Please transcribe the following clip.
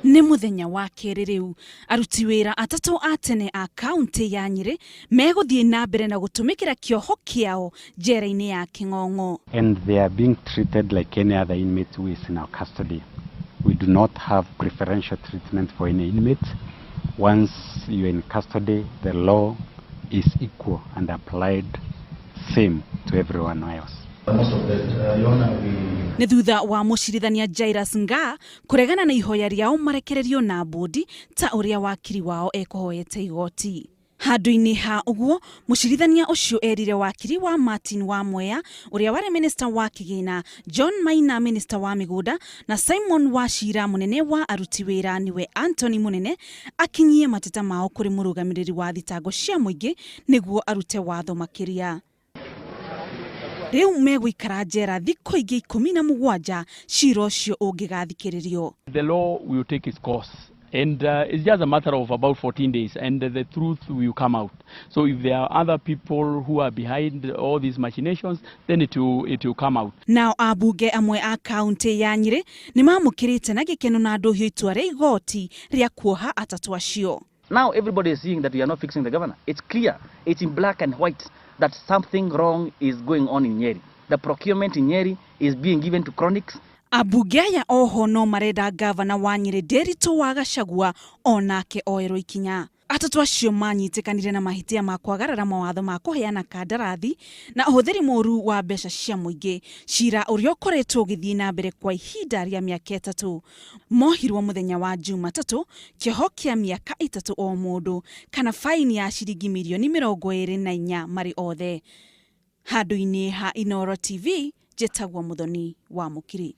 Nĩ mũthenya wa kerĩ rĩu aruti wĩra atatũ a tene a kaunti ya Nyĩrĩ megũthiĩ na mbere na gũtũmĩkĩra kĩoho kĩao njera-inĩ ya Kĩng'ong'o. And they are being treated like any other inmate who is in our custody. We do not have preferential treatment for any inmate. Once you're in custody, the law is equal and applied same to everyone else. Nĩ thutha wa mũcirithania Jairus Ngaah kũregana na ihoya rĩao marekererio na bũndi ta ũrĩa wakiri wao ekũhoete igoti. Handũ-inĩ ha ũguo, mũcirithania ũcio erire wakiri wa Martin Wamweya ũrĩa warĩ minista wa kĩgĩna, John Maina minista wa mĩgũnda na Simon Wachira mũnene wa aruti wĩra nĩwe Anthony Mũnene akinyie mateta mao kũrĩ mũrũgamĩrĩri wa thitango cia mũingĩ nĩguo arute watho makĩria. Rĩu megũikara njera thikũ ingĩ 17 cira ũcio ũngĩgathikĩrĩrio. The law will take its course. And it's just a matter of about 14 days, and the truth will come out. So if there are other people who are behind all these machinations, then it will come out. Nao ambunge amwe a kaunti ya Nyĩrĩ nĩ mamũkĩrĩte na gĩkeno na ndũhiũ itua rĩa igoti rĩa kuoha atatũ acio. Now everybody is seeing that we are not fixing the governor. It's clear, it's in black and white that something wrong is going on in Nyeri. The procurement in Nyeri is being given to chronics. Ambunge aya oho no marenda ngavana wa Nyĩrĩ Nderitu wa Gachagua onake oerwo ikinya. Atatũ acio manyitĩkanire na mahĩtia ma kwagarara mawatho ma kũheana kandarathi na ũhũthĩri mũru wa mbeca cia mũingĩ, cira ũrĩa ũkoretwo ũgĩthiĩ na mbere kwa ihinda rĩa mĩaka 3. Mohirwo mũthenya wa Jumatatũ kĩoho kĩa mĩaka 3 o mũndũ kana faini ya ciringi mirioni 24 marĩ othe. Handũ-inĩ ha Inooro TV, njĩtagwo Muthoni wa Mũkiri.